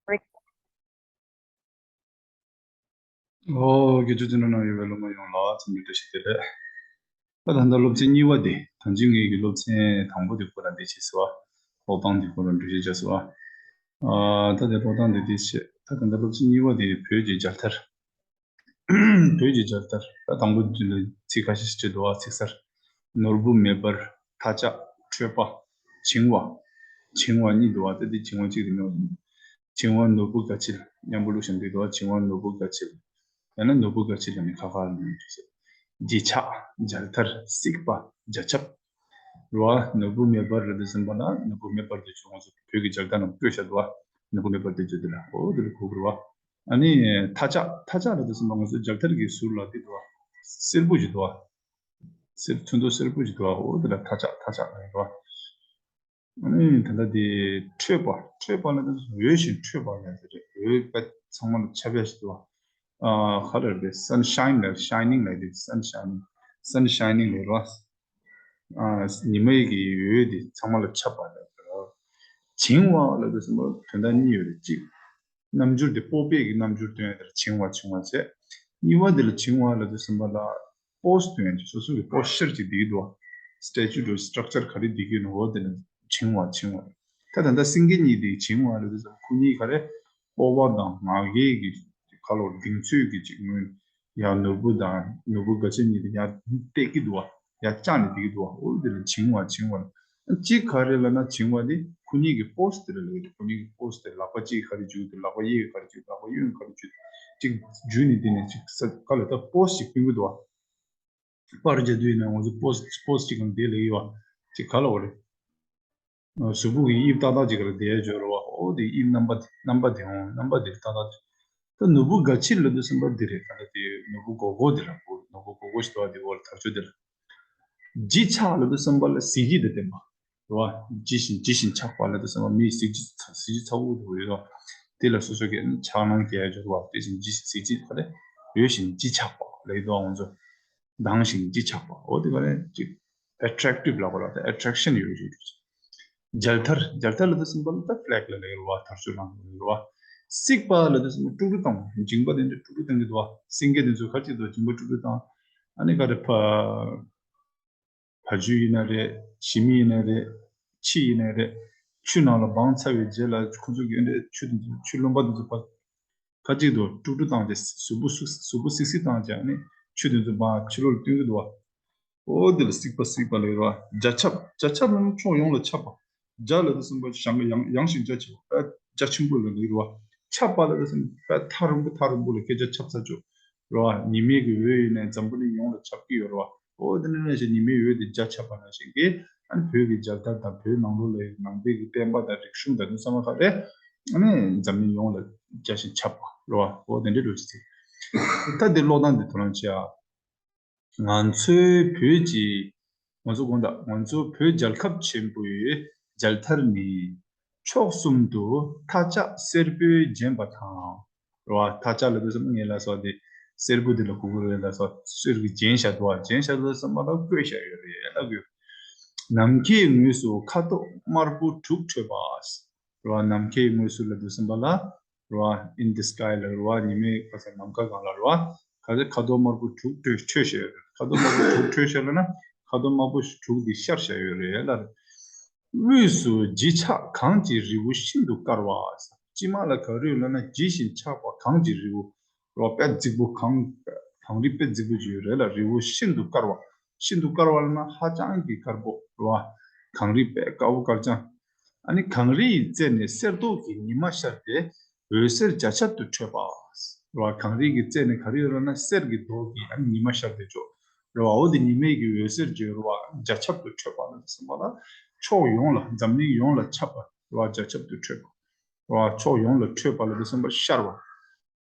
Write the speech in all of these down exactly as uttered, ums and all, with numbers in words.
ཨོ། དགེ་ཆོས་ཅན་ནང་ཡོད་པའི་སློབ་མ་ཡོངས་ལ་འཚམས་འདྲི་བཀྲ་ཤིས་བདེ་ལེགས། ད་ད་ལྟ་སློབ་ཚན་གཉིས་པ་དེ་ད་ཅི་ངེད་ཀྱི་སློབ་ཚན་དང་པོ་དེ་ཁོ་རང་འདི་བྱས་སོ། ཀློག་སྟངས་དེ་ཁོ་རང་འགྲེལ་བཤད་བྱས་སོ། ཨ། ད་དེ་ཀློག་སྟངས་དེ་འདི་བྱས། ད་ད་ལྟ་སློབ་ཚན་གཉིས་པ་དེ་བོད་ཀྱི་མཇལ་དར། བོད་ཀྱི་མཇལ་དར། ད་དང་པོ་འདི་ལ་ཚིག་ཁ་ཤས་ཤིག་བྲིས་འདུག་བ། ཚིག་གསར། ནོར་བུ་མེ་འབར། མཐའ་ལྕགས། འཕྲོད་པ། བྱིང་བ། བྱིང་བ་གཉིས་འདུག་བ། ད་འདི་བྱིང་བ་གཅིག་རེད་མོད། བྱིང་བ་ནོར་བུ་དགའ་ཕྱིར། མཉམ་པོ་བླུགས་ཤིང་འདི་འདུག་བ། བྱིང་བ་ནོར་བུ་དགའ་ཕྱིར། ཡང་ན་ནོར་བུ་དགའ་ཕྱིར་ལ་ནི་ཁ་ཁ་ལ་ནི་བྲིས། བརྗིད་ཆགས། མཇལ་དར། སྲིད་པ། རྒྱ་ཁྱབ། རེད་བ། ནོར་བུ་མེ་འབར་རེད་དུས་ཙམ་པ་ལ་ནོར་བུ་མེ་འབར་དེ་ཚོ་ང་ཚོ་བོད་ཀྱི་མཇལ་དར་ནང་བཀོད་བཞག་འདུག་བ། ནོར་བུ་མེ་འབར་དེ་ཚོ་འདི་ལ་ཨོ་འདི་ལ་གོ་དགོས་རེད་བ། ཨ་ནི་མཐའ་ལྕགས། མཐའ་ལྕགས་ལབ་དུས་ཙམ་པ་ང་ཚོ་མཇལ་དར་གྱི་ཟུར་ལ་འདི་འདུག་བ། སེར་པོ་ཞིག་འདུག་བ། སེར། ཚོན་མདོག་སེར་པོ་ཞིག་འདུག་བ། ཨོ་འདི་ལ་མཐའ་ལྕགས། མཐའ་ལྕགས་ལབ་རེད་བ། ཨ་ནི་ད་ལྟ་དེ་འཕྲོད་པ། འཕྲོད་པ་ལབ་དུས་འོད་བཞིན་འཕྲོས་པ་ལབ་དེ་རེད། འོད་པ་ཚང་མ་ལ་ཁྱབ་ཡ་ཞིག་འདུག་བ། ཨ། ག་རེ་རེད། སན་ཤའིན་ལབ། ཤའི་ནིང་ལབ་དེ། སན་ཤའི་ནིང་། སན་ཤའི་ནིང་ལབ་རེད་བ། ཨ། ཉི་མའི་གི་འོད་དེ་ཚང་མ་ལ་ཁྱབ་པ་ལབ་རེད། བྱིང་བ་ལབ་དུས་ཙམ་པ་དོན་དག་གཉིས་ཡོད་རེད། གཅིག་རྣམ་འགྱུར་དེ་སྤོབས་པའི་གི་རྣམ་འགྱུར་སྟོན་ཡ་དེ་ལ་བྱིང་བ། བྱིང་བ་བྱས། གཉིས་པ་དེ་ལ་བྱིང་བ་ལབ་དུས་ཙམ་པ་ལ་པོ་སི་སྟོན་ཡ་དེ། སོ་སོ་གི་པོ་སི་ཅར་ཅིག་བསྡད་ཀྱི་འདུག་བ། སི་ཊེ་ཅུ་འདྲ་སི་ཊག་ཅར་ག་རེ་བསྡད་ཀྱི་ཡོད་ན་འོ་དེ་ལ་བྱིང་བ། བྱིང་བ། ད་ད་ལྟ་སེང་གེ་གཉིས་དེ་བྱིང་བ་ལབ་དུས་ཙམ་པ་ཁོ་གཉིས་ག་རེ་སྤོབས་པ་དང་ང་རྒྱལ་གྱི་ཁ་ལོ་གདེང་ཚོད་ཀྱི་ཅིག་ངོས་ཡར་ནོར་བུ་དང་ནོར་བུ་སྒ་ཆས་གཉིས་དེ་ཡར་བཏེགས་ཀྱི་འདུག་བ། ཡར་བཅག་ནས་བསྡད་ཀྱི་འདུག་བ། འོ་དེ་ལ་བྱིང་བ། བྱིང་བ། གཅིག་ག་རེ་ལབ་ན་བྱིང་བ་དེ་ཁོ་གཉིས་ཀྱི་པོ་སི་དེ་ལ་ལབ་ཀྱི་འདུག་ཁོ་གཉིས་ཀྱི་པོ་སི་དེ་ལག་པ་གཅིག་ག་རེ་འཇུ་གི་འདུག་ལག་པ་གཡས་ག་རེ་འཇུ་འདུག་ལག་པ་གཡོན་ག་རེ་འཇུ་འདུག་གཅིག་འཇུས་ནས་དེ་ནས་གཅིག་ས་ག་ལ་ད་པོ་སི་ཅིག་སྟོན་གྱི་འདུག་བ། པར་རྒྱག་དུས་ཡིན་ན་ང་ཚོ་པོ་སི་པོ་སི་ཅིག་གམ་དེ་ལབ་ཀྱི་ཡོད་བ། གཅིག་ག་ལབ་དགོས་རེད། གཟུགས་པོ་གི་དབྱིབས་ཏག་ཏག་ཅིག་ག་ལ་དེ་ཡ་སྦྱོར་བ། འོ་དེ་དབྱིབས་རྣམ་པ་དེ། རྣམ་པ་དེ། འོ་རྣམ་པ་དེ་ཏག་ཏག་ཅིག་ད་ནོར་བུ་སྒ་ཕྱིར་ལབ་དུས་ཙམ་པ་འདི་རེད། ད་ལྟ་དེ་ནོར་བུ་སྒོར་སྒོར་འདི་ལ་གོ་ནོར་བུ་སྒོར་སྒོར་ཞིག་འདུག་བ། དེ་འོག་ལ་དར་ལྕོག་འདི་ལ། བརྗིད་ཆགས་ལབ་དུས་ཙམ་པ་ལ་གཟི་བརྗིད་དང་ལྡན་པ་རེད་བ། བརྗིད་བཞིན་བརྗིད་བཞིན་ཆགས་པ་ལབ་དུས་ཙམ་པ་མིའི་གཟི་བརྗིད་གཟི་བརྗིད་ཚ་པོ་འདུག་ཡོད་བ། དེ་ལ་སོ་སོ་གི་ཕྱག་ན་རྒྱལ་སྦྱོར་བ། དེ་བཞིན་བརྗིད་གཟི་བརྗིད་ག་རེ་འོད་བཞིན་བརྗིད་ཆགས་པ་ལབ་ཡོད་དོ། ང་ཚོ་མདངས་ཤིང་བརྗིད་ཆགས་པ། འོ་དེ་ག་རེ་ཅིག་ཨེ་ཊེག་ཊིབ་ལབ་པ་ལ་ད་ཨེ་ཊེག་ཤན་ཡོད་རེད། མཇལ་དར། མཇལ་དར་ལབ་དུས་ཙམ་པ་ལ་ད་ཕི་ལེག་ལ་ལབ་ཡོད་རེད་བ། དར་ལྕོག་རང་ལབ་ཡོད་རེད་བ། སྲིད་པ་ལབ་དུས་ཙམ་པ་དཀྲུག་དཀྲུག་བཏང་། མཇིང་པ་དེ་འདྲ་དཀྲུག་དཀྲུག་བཏང་གི་འདུག་བ། སེང་གེ་དེ་ཚོ་ག་ཅིག་འདུག་མཇིང་པ་དཀྲུག་དཀྲུག་བཏང་། ཨ་ནི་ག་རེ་ཕ་བ་ཕྱུགས་ཡིན་ན་རེད། ཞི་མི་ཡིན་ན་རེད། ཁྱི་ཡིན་ན་རེད། ཆུ་ནང་ལ་སྦངས་ཚར་བའི་རྗེས་ལ་ཁོ་ཚོ་གི་འདྲ་ཆུ་དེ་ཚོ་ཆུ་རློན་པ་དེ་ཚོ་ཕ་ཁ་ཅིག་ཏུ་དཀྲུག་དཀྲུག་བཏང་སྟེ་གཟུགས་པོ་སུ་གཟུགས་པོ་སིག་སིག་བཏང་བྱས་ནས་ཆུ་དེ་ཚོ་མར་ཕྱི་ལོགས་ལ་བཏོན་གྱི་འདུག་བ། ཨོ་དེ་ལ་སྲིད་པ། སྲིད་པ་ལབ་ཀྱི་རེད་བ། རྒྱ་ཁྱབ། རྒྱ་ཁྱབ་ལབ་ན་ཕྱོགས་ཡོངས་ལ་ཁྱབ་པ། རྒྱ་ལབ་དུས་ཙམ་པ་ཞང་གི་ཡངས་ཡངས་ཤིང་རྒྱ་ཆེ་བ། རྒྱ་ཆེན་པོ་ལབ་ཀྱི་རེད་བ། ཁྱབ་པ་ལབ་དུས་ཙམ་པ་ཐག་རིང་པོ་ཐག་རིང་པོ་ལ་སྐད་ཆ་ཁྱབ་ཚར་ཆོག་རེད་བ། ཉི་མའི་གི་འོད་ཡིན་ནའི་འཛམ་བུ་གླིང་ཡོངས་ལ་ཁྱབ་ཀྱི་ཡོད་རེད་བ། ཨོ་དེ་ནས་ནས་ཞིག་ཉི་མའི་འོད་དེ་རྒྱ་ཁྱབ་པ་ནང་བཞིན་གྱི་ཨ་ནི་བོད་ཀྱི་མཇལ་དར་དང་བོད་ནང་ལོགས་ལ་ནང་པའི་གི་བསྟན་པ་དང་རིག་གཞུང་དང་དེ་ཚང་མ་ག་རེ་ཨ་ནི་འཛམ་གླིང་ཡོངས་ལ་རྒྱ་ཞིང་ཁྱབ་པ་རེད་བ། ཨོ་དེ་འདྲའི་འགྲོ་ཅི་ཚིག་ད་འདི་ཀློག་སྟངས་འདི་དོ་སྣང་བྱེད་ཨ། ང་ཚོའི་བོད་ཀྱི། ང་ཚོ་དགོངས་དག་ང་ཚོ་བོད་རྒྱལ་ཁབ་ཆེན་པོའི་མཇལ་དར་ནི་ཕྱོགས་གསུམ་དུ་མཐའ་ལྕགས་སེར་པོས་བརྒྱན་པ་དང་། རེད་བ། མཐའ་ལྕགས་ལབ་དུས་ཙམ་པ་ངས་ལབ་སོང་སྟེ་སེར་པོ་འདི་ལ་གོ་གི་རེད་ལབ་སོང་། སེར་གྱིས་བརྒྱན་བཞག་འདུག་བ། བརྒྱན་བཞག་འདུག་ཙམ་པ་ལ་བཀོད་བཞག་ཡོད་རེད་ལབ་དགོས། ནམ་མཁའི་ངོས་སུ་ཁ་དོག་དམར་པོ་དྲུག་འཕྲོས་པ། རེད་བ། ནམ་མཁའི་ངོས་སུ་ལབ་དུས་ཙམ་པ་ལ་རེད་བ། in the sky ལ་རེད་བ། ཉི་མའི་ཁ་ས་ནམ་མཁའ་སྒང་ལ་རེད་བ། ཁ་ས་ཁ་དོག་དམར་པོ་དྲུག་འཕྲོས་འཕྲོས་བཞག་ཡོད་རེད། ཁ་དོག་དམར་པོ་དྲུག་འཕྲོས་བཞག་ལབ་ན་ཁ་དོག་དམར་པོ་དྲུག་འདི་ཤར་བཞག་ཡོད་རེད་ལབ་རེད། དབུས་སུ་བརྗིད་ཆགས་གངས་ཀྱི་རི་བོ་ཤིན་ཏུ་དཀར་བ། དཀྱིལ་མ་ལ་ག་རེ་ཡོད་ལབ་ན་བརྗིད་ཞིང་ཆགས་པ་གངས་ཀྱི་རི་བོ། རེད་བ། དཔེ་རྫིག་པོ་གངས། གངས་རི་དཔེ་རྫིག་པོ་ཅིག་ཡོད་རེད་ལ། རི་བོ་ཤིན་ཏུ་དཀར་བ། ཤིན་ཏུ་དཀར་བ་ལབ་ན་ཧ་ཅང་གི་དཀར་པོ་རེད་བ། གངས་རི་དཔེ་དཀར་པོ་དཀར་རྐྱང་། ཨ་ནི་གངས་རི་ཡི་རྩེ་ནས་གསེར་མདོག་གི་ཉི་མ་ཤར་ཏེ་འོད་ཟེར་རྒྱ་ཁྱབ་ཏུ་འཕྲོས་པ། རེད་བ། གངས་རི་གི་རྩེ་ནས་ག་རེ་ཡོད་ལབ་ན་གསེར་གྱི་མདོག་གི་ཨ་ནི་ཉི་མ་ཤར་ཏེ་ཆོག་རེད་བ། འོ་དེ་ཉི་མའི་གི་འོད་ཟེར་བརྗོད་རེད་བ། རྒྱ་ཁྱབ་ཏུ་འཕྲོས་པ་ལ་ཟེར་བ་ལ་ཕྱོགས་ཡོངས་ལ་འཛམ་གླིང་ཡོངས་ལ་ཁྱབ་པ་རེད་བ། རྒྱ་ཁྱབ་ཏུ་འཕྲོས་པ་རེད་བ། ཕྱོགས་ཡོངས་ལ་འཕྲོས་པ་ལ་དེ་གསུངས་པ་ཤར་བ།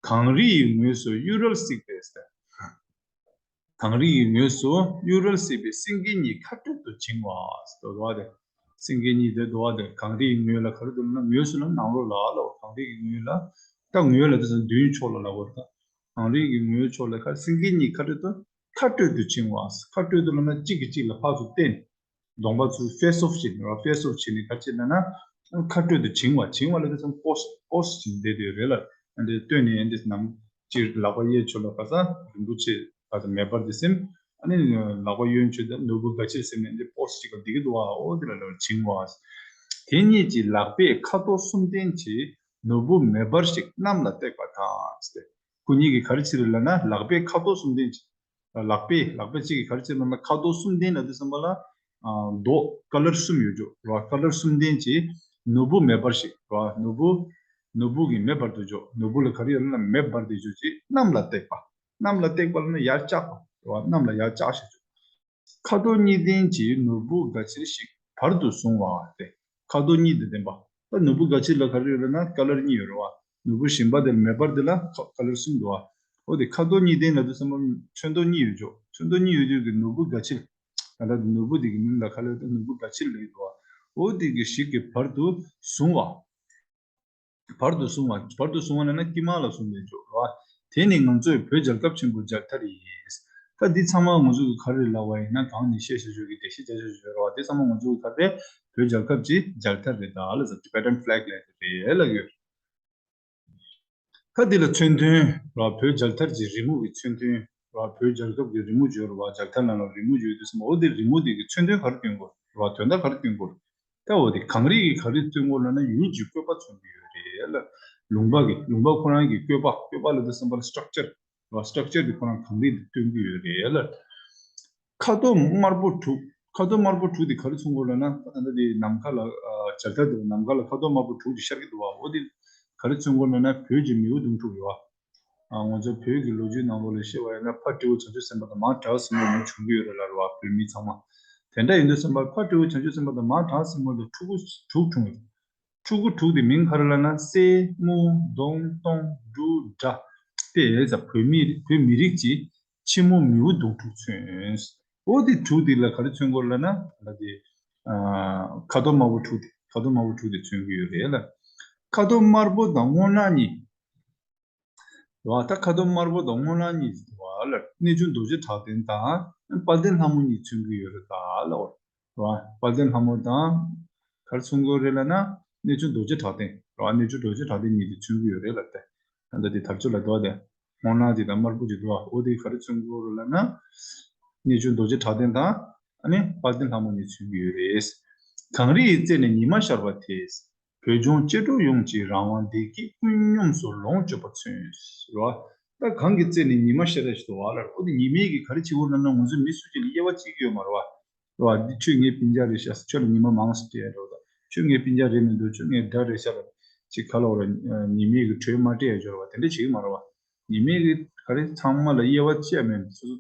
གངས་རི་ཡི་ངོས་སུ་གཡུ་རལ་བསིལ་བའི་གངས་རི་ཡི་ངོས་སུ་གཡུ་རལ་བསིལ་བའི་སེང་གེ་གཉིས་ཁ་སྤྲོད་དུ་བྱིང་བ། འདུག་བ་དེ། སེང་གེ་གཉིས་དེ་འདུག་བ་དེ། གངས་རི་ཡི་ངོས་ལ་ག་རེ་འདུག་ལབ་ན་ངོས་སུ་ལ་ནང་ལོགས་ལ་ལ་གངས་རི་ཡི་ངོས་ལ། ད་ངོས་ལ་དེ་ཚོ་མདུན་ཕྱོགས་ལ་ལ་བར་ད། གངས་རི་ཡི་ངོས་ཕྱོགས་ལ་ཁ་སེང་གེ་གཉིས་ཁ་སྤྲོད་དུ་ཁ་སྤྲོད་དུ་བྱིང་བ། ཁ་སྤྲོད་དུ་ལབ་ན་གཅིག་གིས་གཅིག་ལ་ཕར་ཚུར་བསྟན། གདོང་པ་ཚུར་ཕེ་སི་ཨོཕ་བྱེད་ནི་ར། ཕེ་སི་ཨོཕ་བྱེད་ནི་ག་ཅི་ལབ་ན། ཁ་སྤྲོད་དུ་བྱིང་བ། བྱིང་བ་ལ་དེ་ཚང་པོ་སི་པོ་སི་བྱིང་བསྡད་དེ་རེད་ལ། ཨ་འདི་སྟོད་ནས་ཨ་འདི་ནམ་ཅིག་ལག་པ་གཡས་ཕྱོགས་ལ་ག་ས་རིན་པོ་ཆེ་ག་ས་མེ་འབར་དེ་སེམས། ཨ་ནི་ལག་པ་གཡོན་ཕྱོགས་དེ་ནོར་བུ་དགའ་ཕྱིར་སེམས་ནས་འདི་པོ་སི་ཅིག་ག་འདི་གི་འདུག་བ། འོ་དེ་ལ་ལ་བྱིང་བ། དེ་གཉིས་ཀྱི་ལག་པས་ཁ་དོག་གསུམ་ལྡན་གྱི་ནོར་བུ་མེ་འབར་ཞིག་གནམ་ལ་བཏེགས་པ་དང་ཟེར། ཁོ་གཉིས་ཀྱི་ག་རེ་བྱེད་རེད་ལབ་ན། ལག་པས་ཁ་དོག་གསུམ་ལྡན་གྱི། ལག་པས་ལག་པ་གཅིག་གིས་ག་རེ་བྱེད་ལབ་ན། ཁ་དོག་གསུམ་ལྡན་ལབ་དུས་ཙམ་པ་ལ། ཨ་མདོག་ཀ་ལར་གསུམ་ཡོད་ཅོག་རེད་བ། ཀ་ལར་གསུམ་ལྡན་གྱི་ནོར་བུ་མེ་འབར་ཞིག་རེད་བ། ནོར་བུ། ནོར་བུ་གི་མེ་འབར་དུ་ཅོག་ནོར་བུ་ལ་ག་རེ་ཡོད་ལབ་ན། མེ་འབར་དུ་ཅོག་ཅིག་གནམ་ལ་བཏེགས་པ། གནམ་ལ་བཏེགས་པ་ལབ་ན་ཡར་བཀྱགས་པ་རེད་བ། གནམ་ལ་ཡར་བཀྱགས་ཤིག་ཅོག་ཁ་དོག་གཉིས་ལྡན་གྱི་ནོར་བུ་དགའ་ཕྱིར་ཞིག་བར་དུ་བཟུང་བ་སྟེ། ཁ་དོག་གཉིས་དང་ལྡན་པ། ད་ནོར་བུ་དགའ་ཕྱིར་ལ་ག་རེ་ཡོད་ལབ་ན། ཀ་ལར་གཉིས་ཡོད་རེད་བ། ནོར་བུ་ཞིམ་པ་དེ་མེ་འབར་དེ་ལ་ཁ་ཀ་ལར་གསུམ་འདུག་བ། འོ་དེ་ཁ་དོག་གཉིས་ལྡན་ལབ་དུས་ཙམ་པ་ཚོན་མདོག་གཉིས་ཡོད་ཅོག་ཚོན་མདོག་གཉིས་ཡོད་དུས་ཀྱི་ནོར་བུ་དགའ་ཕྱིར། ད་ལྟ་ནོར་བུ་དེ་གི་མིང་ལ་ག་ལབ་ན་ནོར་བུ་དགའ་ཕྱིར་ལབ་ཀྱི་འདུག་བ། འོ་དེ་གི་ཞིག་གི་བར་དུ་བཟུང་བ། བར་དུ་བཟུང་བ། བར་དུ་བཟུང་བ་ལབ་ན་དཀྱིལ་མ་ལ་བཟུང་བའི་ཅོག་རེད་བ། དེ་ནི་ང་ཚོའི་བོད་རྒྱལ་ཁབ་ཆེན་པོ་རྒྱལ་དར་ཡིན། ད་འདི་ཚང་མ་ང་ཚོ་གི་ག་རེ་ལབ་པ་ཡིན་ན། གང་ནས་བཤད་བཤད་བཤད་ཀྱི་དེ་བཤད་བྱ་བཤད་བཤད་རེད་བ། དེ་ཚང་མ་ང་ཚོ་གི་ག་རེ། བོད་རྒྱལ་ཁབ་ཀྱི་རྒྱལ་དར་རེད། ད་ལ་ཟེར་Tibetan flag ལབ་རེད་ལབ་ཡོད། ཁ་འདི་ལ་མཚོན་དོན་ར། བོད་རྒྱལ་དར་གྱི་རི་མོ་གི་མཚོན་དོན་ར། བོད་རྒྱལ་ཁབ་ཀྱི་རི་མོ་བརྗོད་ར་བ། རྒྱལ་དར་ནང་ལ་རི་མོ་བརྗོད་དུས་ཙམ་པ། འོ་དེ་རི་མོ་དེ་གི་མཚོན་དོན་ག་རེ་སྟོན་གྱི་ཡོད་ར། དོན་དག་ག་རེ་སྟོན་གྱི་ཡོད་ར། ད་འོ་དེ་གངས་རི་གིས་ག་རེ་སྟོན་གྱི་ཡོད་ལབ་ན། ཡུལ་གྱི་བཀོད་པ་མཚོན་གྱི་ཡོད་རེད་ལ། ལུང་པ་གི་ལུང་པ་ཁོ་རང་གི་བཀོད་པ། བཀོད་པ་ལབ་དུས་ཙམ་པ་ལ་སི་ཊག་ཅར་ར། སི་ཊག་ཅར་དེ་ཁོ་རང་གངས་རི་དེ་སྟོན་གྱི་ཡོད་རེད་ལ། ཁ་དོག་དམར་པོ་དྲུག་ཁ་དོག་དམར་པོ་དྲུག་དེ་ག་རེ་མཚོན་གྱི་ཡོད་ལབ་ན། ད་ལྟ་དེ་ནམ་མཁའ་ལ་ཨ་རྒྱལ་དར་དེ་ནམ་མཁའ་ལ་ཁ་དོག་དམར་པོ་དྲུག་དེ་ཤར་གྱི་འདུག་བ། འོ་དེ་ག་རེ་མཚོན་གྱི་ཡོད་ལབ་ན། བོད་ཀྱི་མིའུ་གདུང་དྲུག་ཡོད་བ། ཨ་ང་ཚོ་བོད་ཀྱི་ལོ་རྒྱུས་ནང་ལོགས་ལ་བཤད་པ་ཡིན་ན། ཕ་སྤྲེའུ་བྱང་ཆུབ་སེམས་དཔའ་དང་མ་བྲག་སྲིན་མོ་ནས་བྱུང་གི་ཡོད་རེད་ལབ་རེད་བ། བོད་མི་ཚང་མ། དེ་འདྲ་ཡིན་དུས་ཙམ་པ་ཕ་སྤྲེའུ་བྱང་ཆུབ་སེམས་དཔའ་དང་མ་བྲག་སྲིན་མོ་ལ་ཕྲུ་གུ་དྲུག་འཁྲུངས་ཡོད། ཕྲུ་གུ་དྲུག་དེ་མིང་ག་རེ་ལབ་ན། སེ་མོ་གདོང་སྟོང་འབྲུག་སྒྲ། དེ་ཡས་བོད་མི་བོད་མི་རིགས་ཀྱི་ཕྱི་མོ་མིའུ་གདུང་དྲུག་མཚོན། འོ་དེ་དྲུག་དེ་ལ་ག་རེ་མཚོན་གྱི་ཡོད་ལབ་ན། ད་དེ་ཨ་ཁ་དོག་དམར་པོ་དྲུག་དེ་ཁ་དོག་དམར་པོ་དྲུག་དེ་མཚོན་གྱི་ཡོད་རེད་ལ། ཁ་དོག་དམར་པོ་དང་སྔོ་ནག་གཉིས། རེད་བ། ད་ཁ་དོག་དམར་པོ་དང་སྔོ་ནག་གཉིས་རེད་བ་ལ། གནས་ཆུང་རྡོ་རྗེ་གྲགས་ལྡན་དང་དཔལ་ལྡན་ལྷ་མོ་གཉིས་མཚོན་གྱི་ཡོད་རེད་ད་ལ། འོ་རེད་བ། དཔལ་ལྡན་ལྷ་མོ་དང་ག་རེ་མཚོན་གྱི་ཡོད་རེད་ལབ་ན། གནས་ཆུང་རྡོ་རྗེ་གྲགས་ལྡན་རེད་བ། གནས་ཆུང་རྡོ་རྗེ་གྲགས་ལྡན་གཉིས་དེ་མཚོན་གྱི་ཡོད་རེད་ལབ་སྟེ། ད་ལྟ་དེ་དར་ལྕོག་ལ་འདུག་བ། དེ་སྔོ་ནག་དེ་དང་དམར་པོ་དེ་འདུག་བ། འོ་དེ་ག་རེ་མཚོན་གྱི་ཡོད་རེད་ལབ་ན། གནས་ཆུང་རྡོ་རྗེ་གྲགས་ལྡན་དང་ཨ་ནི་དཔལ་ལྡན་ལྷ་མོ་གཉིས་མཚོན་གྱི་ཡོད་རེད། གངས་རི་ཡི་རྩེ་ནས་ཉི་མ་ཤར་བ་དེས། བོད་ལྗོངས་ཅི་འགྲོ་ཡོངས་ཀྱི་རང་དབང་བདེ་སྐྱིད་ཀུན་སྙོམས་སུ་ལོངས་སྤྱོད་པ་མཚོན། རེད་བ། ད་གངས་ཀྱི་རྩེ་ནས་ཉི་མ་ཤར་རེ་ཞིག་འདུག་བ་ལ། འོ་དེ་ཉི་མས་ཀྱིས་ག་རེ་བྱེད་ཀྱི་ཡོད་ལབ་ན། ང་ཚོ་མི་སུ་གཅིག་ལ་དབྱེ་བ་ཕྱེ་གི་ཡོད་མ་རེད་བ། རེད་བ། འདི་ཁྱོད་ངའི་སྤུན་ཀྱག་རེད་ཤག་ཁྱོད་ལ་ཉི་མ་མང་སུ་སྤྲད་ཡ་རེད་བ། ད་ཁྱོད་ངའི་སྤུན་ཀྱག་རེད་མི་འདུག་ཁྱོད་ངའི་དགྲ་རེད་ཤག་ལ། ཅིག་ག་ལབ་དགོས་རེད། ཉི་མས་ཀྱིས་གྲོས་མ་སྤྲད་ཡ་ཅིག་ཡོད་རེད་བ། དེ་འདྲ་བྱེད་ཀྱི་མ་རེད་བ། ཉི་མས་ཀྱིས་ག་རེ་ཚང་མ་ལ་དབྱེ་བ་ཕྱེ་ཡ་མེད། སོ་སོ་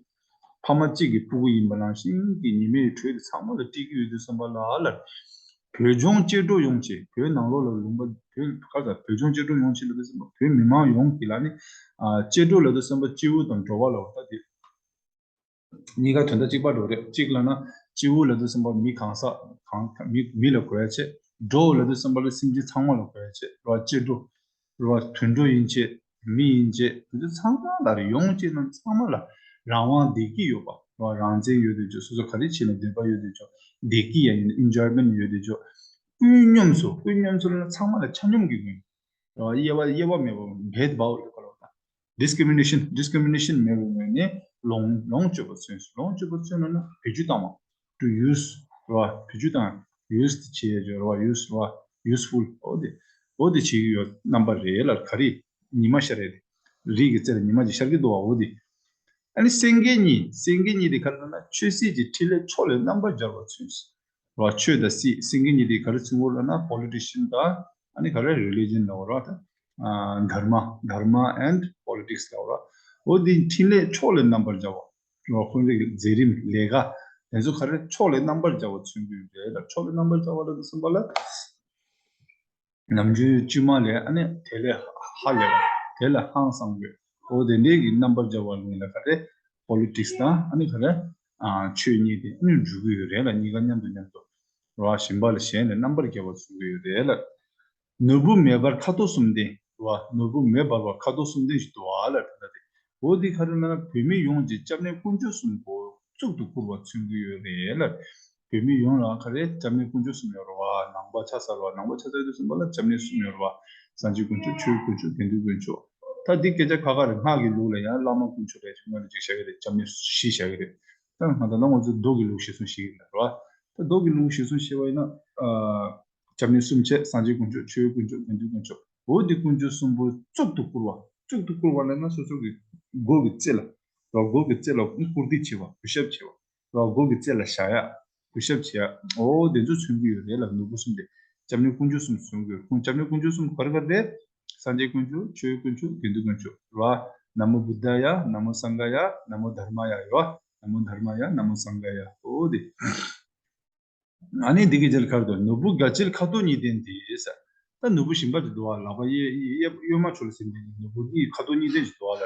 ཕ་མ་གཅིག་གི་སྤུ་གུ་ཡིན་པ་ནང་བཞིན་གྱི་ཉི་མའི་གྲོས་དེ་ཚང་མ་ལ་སྤྲད་ཀྱི་ཡོད་དུས་ཙམ་པ་ལ་ལ། བོད་ལྗོངས་ཅི་འགྲོ་ཡོངས་ཀྱི། བོད་ནང་ལོགས་ལ་ལུང་པ་བོད་ག་ད་བོད་ལྗོངས་ཅི་འགྲོ་ཡོངས་ཀྱི་ལ་དུས་ཙམ་པ། བོད་མི་མང་ཡོངས་ཀྱི་ལ་ནི་ཨ་ཅི་འགྲོ་ལ་དུས་ཙམ་པ་སྤྱི་བོ་དང་འགྲོ་བ་ལ་འོ་ད་དེ། གཉིས་ཀ་དོན་དག་གཅིག་པ་འགྲོ་རེད། གཅིག་ལབ་ན་སྤྱི་བོ་ལབ་དུས་ཙམ་པ་མི་གང་ཟག་གང་མི་མི་ལ་གོ་ཡ་བྱས། འགྲོ་ལབ་དུས་ཙམ་པ་ལ་སེམས་ཅན་ཚང་མ་ལ་གོ་ཡ་བྱས་ར། སྤྱི་འགྲོ་ར། དུད་འགྲོ་ཡིན་བྱས་མི་ཡིན་བྱས་དེ་ཚོ་ཚང་མ་ལ་རེད། ཡོངས་ཀྱི་རྣམས་ཚང་མ་ལ་རང་དབང་བདེ་སྐྱིད་ཡོད་པ་ར། རང་བཙན་ཡོད་དེ་ཆོག་སོ་སོ་ག་རེ་བྱས་ན་འདོད་པ་ཡོད་དེ་ཆོག་བདེ་སྐྱིད་ཡང་ཡིན་ན་enjoyment ཡོད་དེ་ཆོག་ཀུན་སྙོམས་སུ། ཀུན་སྙོམས་སུ་ལབ་ན་ཚང་མ་ལ་ཆ་སྙོམས་ཀྱི་ཀུན། དབྱེ་བ་དབྱེ་བ་མེད་པ། བེད་བའོ་ལ་གོ་ལ་བ། discrimination discrimination མེད་པའི་ངོས་ནས་ལོངས་ལོངས་སྤྱོད་པ་མཚོན། ལོངས་སྤྱོད་པ་མཚོན་ལབ་ན་བེད་སྤྱོད་བཏང་བ། to use ར། བེད་སྤྱོད་བཏང་། use དེ་བྱེད་ཡ་ཅིག་ར་བ། use ར་བ། useful འོ་དེ་འོ་དེ་བྱེད་ཀྱི་ཡོད་རྣམ་པ་རེད་ལ། གངས་རི་ཉི་མ་ཤར་རེད། རི་གི་རྩེ་ལ་ཉི་མ་ཅིག་ཤར་གྱི་འདུག་བ། འོ་དེ། ཨ་ནི་སེང་གེ་གཉིས། སེང་གེ་གཉིས་དེ་ག་རེ་ལབ་ན་ཆོས་སྲིད་ཀྱི་འཕྲིན་ལས་ཕྱོགས་ལས་རྣམ་པར་སྦྱར་བ་མཚོན། ར། ཆོས་དང་སྲིད། སེང་གེ་གཉིས་དེ་ག་རེ་མཚོན་གྱི་ཡོད་ལབ་ན་politician དང་ཨ་ནི་ག་རེ་religion ལབ་དགོས་རེད་བ། ད་ཨ་དྷརྨ། དྷརྨ་and politics ལབ་དགོས་རེད་བ། འོ་འདི་འཕྲིན་ལས་ཕྱོགས་ལས་རྣམ་པར་སྦྱར་བ། ར། ཁོང་རང་གི་མཛད་རིམ་ལས་ཀ་དེ་ཚོ་ག་རེ་ཕྱོགས་ལས་རྣམ་པར་སྦྱར་བ་མཚོན་གྱི་ཡོད་རེད་ལ། ཕྱོགས་ལས་རྣམ་པར་སྦྱར་བ་ལབ་དུས་ཙམ་པ་ལ། ནམ་རྒྱུན་དཀྱུས་མ་ལས་ཨ་ནི་དེ་ལས་ཧ་ལས་པ། དེ་ལས་ཧང་སངས་པའི་འོ་དེ་འདྲའི་གི་རྣམ་པར་སྦྱར་བ་ལུང་ལ་ག་རེ་politics དང་ཨ་ནི་ག་རེ་ཨ་ཆོས་གཉིས་དེ་ཨ་ནི་འཇུག་གི་ཡོད་རེད་ལ། གཉིས་ཀ་མཉམ་དུ་མཉམ་དུ་ར། ཞིང་པ་ལ་གཞན་ལས་རྣམ་པར་རྒྱལ་བ་མཚོན་གྱི་ཡོད་རེད་ལ། ནོར་བུ་མེ་འབར་ཁ་དོག་གསུམ་ལྡན་ར། ནོར་བུ་མེ་འབར་བ་ཁ་དོག་གསུམ་ལྡན་ཞིག་འདུག་ཨ་ལ། དེ་འདྲ་དེ་འོ་དེ་ག་རེ་ན་བོད་མི་ཡོངས་ཀྱི་སྐྱབས་གནས་དཀོན་མཆོག་གསུམ་གོ་གཙུག་ཏུ་བཀུར་བ་མཚོན་གྱི་ཡོད་རེད་ལ། བོད་མི་ཡོངས་ལ་ག་རེ་སྐྱབས་གནས་དཀོན་མཆོག་གསུམ་ཡོད་རེད་བ། ནང་པ་ཆ་བཞག་རེད་བ། ནང་པ་ཆ་བཞག་ཡོད་དུས་ཙམ་པ་ལ་སྐྱབས་གནས་གསུམ་ཡོད་རེད་བ། སངས་རྒྱས་དཀོན་མཆོག་ཆོས་དཀོན་མཆོག་དགེ་འདུན་དཀོན་མཆོག་ད་འདི་སྐད་ཆ་ཁ་ཁ་རེད། སྔགས་ཀྱི་ལུགས་ལ་ཡང་བླ་མ་དཀོན་མཆོག་ལས་ཅིག་སྔོན་ལ་ཅིག་བཤད་ཀྱི་རེད། སྐྱབས་གནས་བཞི་བཤད་ཀྱི་རེད། ད་ང་ད་ལྟ་ང་ཚོ་མདོ་གི་ལུགས་གཞིར་བཟུང་བཤད་ཀྱི་རེད་བ། ད་མདོ་གི་ལུགས་གཞིར་བཟུང་བཤད་པ་ཡིན་ན། སྐྱབས་གནས་གསུམ་བྱས། སངས་རྒྱས་དཀོན་མཆོག་ཆོས་དཀོན་མཆོག་དགེ་འདུན་དཀོན་མཆོག་འོ་འདི་དཀོན་མཆོག་གསུམ་པོ་གཙུག་ཏུ་བཀུར་བ། གཙུག་ཏུ་བཀུར་བ་ལབ་ན་སོ་སོ་གི་མགོ་གི་རྩེ་ལ། ར་མགོ་གི་རྩེ་ལ་གུས་བཀུར་སྟི་བྱེད་པ། གུས་ཞབས་བྱེད་པ། ར་མགོ་གི་རྩེ་ལ་བཞག་ཡ། གུས་ཞབས་བྱེད་ཡ། འོ་དེ་ཚོ་མཚོན་གྱི་ཡོད་རེད་ལ། ནོར་བུ་གསུམ་དེ་སྐྱབས་གནས་དཀོན་མཆོག་གསུམ་མཚོན་གྱི་ཡོད། ཁོང་སྐྱབས་གནས་དཀོན་མཆོག་གསུམ་ག་རེ་ག་རེ་རེད། སངས་རྒྱས་དཀོན་མཆོག་ཆོས་དཀོན་མཆོག་དགེ་འདུན་དཀོན་མཆོག་ར། ན་མོ་བུདྡྷ་ཡ། ན་མོ་སངྒྷ་ཡ། ན་མོ་དྷརྨ་ཡ་ཡོད། ན་མོ་དྷརྨ་ཡ། ན་མོ་སངྒྷ་ཡ། འོ་དེ། ཨ་ནི་འདི་གི་རྗེས་ལ་ག་རེ་འདུག་ནོར་བུ་དགའ་འཁྱིལ་ཁ་དོག་གཉིས་ལྡན་དེ་ཟེར། ད་ནོར་བུ་གཞན་པ་ཅིག་འདུག་བ། ལག་པ་གཡས་གཡས་གཡོན་མ་ཕྱོགས་ལ་ཟིན་པའི་ནོར་བུ་གཉིས་ཁ་དོག་གཉིས་ལྡན་ཅིག་འདུག་བ་ལ།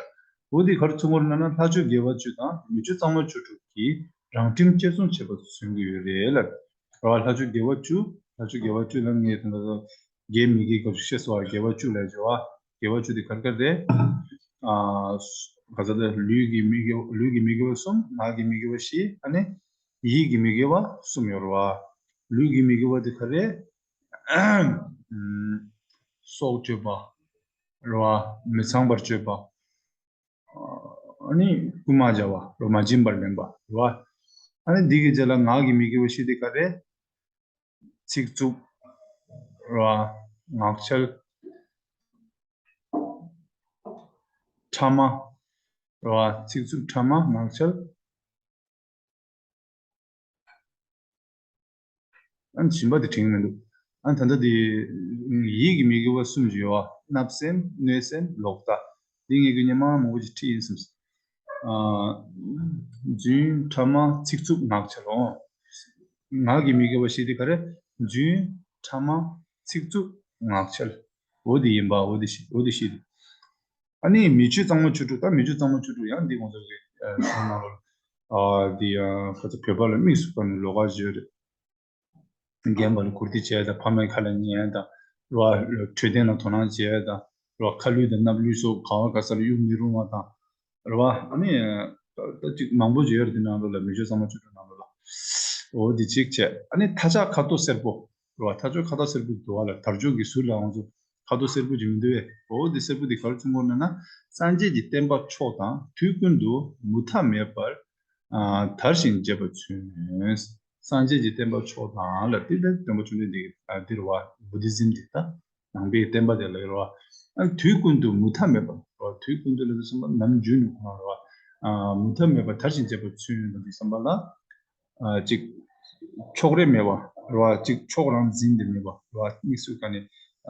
འོ་དེ་ག་རེ་མཚོན་གྱི་ཡོད་ལབ་ན་ལྷ་ཆོས་དགེ་བ་བཅུ་དང་མི་ཆོས་གཙང་མ་བཅུ་དྲུག་གིས་རང་ཁྲིམས་གཅེས་སྲུང་བྱེད་པ་མཚོན་གྱི་ཡོད་རེད་ལ། ར་ལྷ་ཆོས་དགེ་བ་བཅུ། ལྷ་ཆོས་དགེ་བ་བཅུ་ལ་ངས་ད་ལྟ་དགེ་མི་དགེ་སྐབས་སུ་བཤད་སོང་བ། དགེ་བ་བཅུ་ལབ་བྱས་བ། དགེ་བ་བཅུ་དེ་ག་རེ་ག་རེ་རེད། ཨ། ག་ས་ད་ལུས་ཀྱི་མི་དགེ་བ། ལུས་ཀྱི་མི་དགེ་བ་གསུམ། ངག་གི་མི་དགེ་བ་བཞི། ཨ་ནི། ཡིད་ཀྱི་མི་དགེ་བ་གསུམ་ཡོད་རེད་བ། ལུས་ཀྱི་མི་དགེ་བ་དེ་ག་རེ། ཨམ། སྲོག་གཅོད་པ་རེད་བ། མི་ཚངས་པར་སྤྱོད་པ། ཨ་ནི་རྐུན་མ་བྱ་བ་རེད་བ། མ་བྱིན་པར་ལེན་པ་རེད་བ། ཨ་ནི་འདི་གི་རྗེས་ལ་ངག་གི་མི་དགེ་བ་བཞི་དེ་ག་རེ། ཚིག་རྩུབ་རེད་བ། ངག་འཁྱལ། ཕྲ་མ་རེད་བ། ཚིག་རྩུབ་ཕྲ་མ་ངག་འཁྱལ། ཨ་ནི་གཞན་པ་དེ་དྲན་གྱི་མི་འདུག་ཨ་ནི་ད་ལྟ་དེ་ཡིད་ཀྱི་མི་དགེ་བ་གསུམ་ཞིག་ཡོད་བ། བརྣབ་སེམས། གནོད་སེམས། ལོག་ལྟ། འདི་ངས་ཀྱི་སྔོན་མ་མང་པོ་ཅིག་ཁྲིད་ཡིན་བསམ། ཨ། རྫུན། ཕྲ་མ། ཚིག་རྩུབ། ངག་འཁྱལ་ལོ། ངག་གི་མི་དགེ་བ་བཞི་དེ་ག་རེ། རྫུན། ཕྲ་མ། ཚིག་རྩུབ། ངག་འཁྱལ། འོ་དེ་ཡིན་པ། འོ་དེ་བཞི། འོ་དེ་བཞི་དེ། ཨ་ནི་མི་ཆོས་གཙང་མ་བཅུ་དྲུག་ད་མི་ཆོས་གཙང་མ་བཅུ་དྲུག་ཡང་འདི་ང་ཚོ་གི་ཨ་གཞུང་ནང་ལོགས་ལ། ཨ། འདི་ཡང་ཁ་ཚ་བོད་པ་ལ་དམིགས་སུ་བཀར་ནས་ལོགས་ཀ་བརྗོད་རེད། རྒན་པ་ལ་གུས་བརྩི་བྱས་དང་། ཕ་མའི་ཁ་ལ་ཉན་དང་། རེད་བ། འཕྲོད་བསྟེན་ལ་དོ་སྣང་བྱས་དང་། རེད་བ། ཁ་ལུད་དང་སྣབས་ལུད་སོགས་ག་བ་ག་ས་ལ་གཡུག་མི་རུང་བ་དང་། རེད་བ། ཨ་ནི་ད་ད་ཅིག་མང་པོ་ཅིག་ཡོད་རེད། འདི་ནང་ལོགས་ལ། མི་ཆོས་གཙང་མ་བཅུ་དྲུག་ནང་ལོགས་ལ། འོ་འདི་གཅིག་བྱས། ཨ་ནི་མཐའ་ལྕགས་ཁ་དོག་སེར་པོ། རེད་བ། མཐའ་ལྕགས་ཁ་དོག་སེར་པོ་འདུག་བ་ལ། དར་ལྕོག་གི་ཟུར་ལ་ང་ཚོ་ཁ་དོག་སེར་པོ་ཅིག་མི་འདུག་གས། འོ་འདི་སེར་པོ་འདི་ག་རེ་མཚོན་གྱི་ཡོད་ལབ་ན། སངས་རྒྱས་ཀྱི་བསྟན་པ་མཆོག་དང་དུས་ཀུན་ཏུ་མུ་མཐའ་མེད་པར། ཨ། དར་ཞིང་རྒྱས་པ་མཚོན། སངས་རྒྱས་ཀྱི་བསྟན་པ་མཆོག་དང་ལ། དེ་ལྟར་སྟོན་པ་བཅོམ་ལྡན་འདས་ཀྱི། ཨ། འདིར་བ། བུ་དྷི་ཛིམ་འདི་ད་ནང་པའི་བསྟན་པ་དེ་ལ་རེད་བ། ཨ། དུས་ཀུན་ཏུ་མུ་མཐའ་མེད་པར་རེད་བ། དུས་ཀུན་ཏུ་ལ་དུས་གསུམ་པ་ནམ་རྒྱུན་ནས་ཁོ་རང་རེད་བ། ཨ། མུ་མཐའ་མེད་པར་དར་ཞིང་རྒྱས་པ་མཚོན་ཡོད་པ་འདི་བསམ་པ་ལ། ཨ། ཅིག་ཕྱོགས་རིས་མེད་པ་རེད་བ། ཅིག་ཕྱོགས་རང་འཛིན་ཏེ་མེད་པ་རེད་བ། དམིགས་སུ་བཀར་ནས།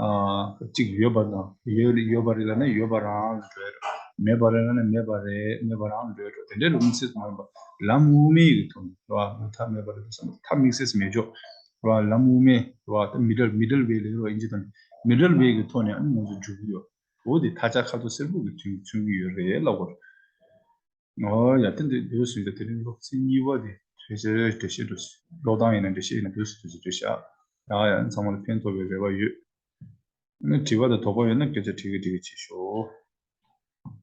ཨ། ཅིག་ཡོད་པ་དང་། ཡོད། ཡོད་པ་རེད་ལབ་ན་ཡོད་པ་རང་ལ་འགྲོ་ཡ་རེད། མེད་པ་རེད་ལབ་ན་མེད་པ་རེད། མེད་པ་རང་ལ་འགྲོ་ཡ་རེད། དེ་འདྲའི་ལུགས་དམིགས་བསལ་མ་ཡིན་པ། ལམ་དབུ་མའི་གི་ཐོག་ནས་རེད་བ། མུ་མཐའ་མེད་པ་རེད་བསམ་པ། མཐའ་དམིགས་བསལ་མེད་ཆོག་རེད་བ། ལམ་དབུ་མའི་རེད་བ། ད་མི་ཌལ། མི་ཌལ་ཝེ་ལབ་རེད་བ། ཨིན་ཇི་དང་མི་ཌལ་ཝེ་གི་ཐོག་ནས་ཨ་ནི་ང་ཚོ་འཇུག་གི་ཡོད། འོ་དེ་མཐའ་ལྕགས་ཁ་དོག་སེར་པོ་གི་མཚོན། མཚོན་གྱི་ཡོད་རེད་ལབ་དགོས་རེད། ཨོ་ཡ། དེ་འདྲ་འདུག་ཟེར་ཏེ། དེ་རིང་སློབ་ཚན་གཉིས་པ་དེ་རེད་ཤག་རེད་ཤག་འགྲོ་ཤག་ཀློག་སྟངས་ཡིན་ན་འགྲེལ་བཤད་ཡིན་ན་འདུག་ཟེར་ཏེ་རེད་ཤག་ཡ་ཡ། ཚང་མ་ལ་ཕན་ཐོགས་པའི་རེ་བ་ཡོད། ཨ་ནི་དྲི་བ་དང་དོགས་པ་ཡོད་ན་སྐད་ཆ་དྲི་གི་དྲི་གི་བྱེད་ཤོག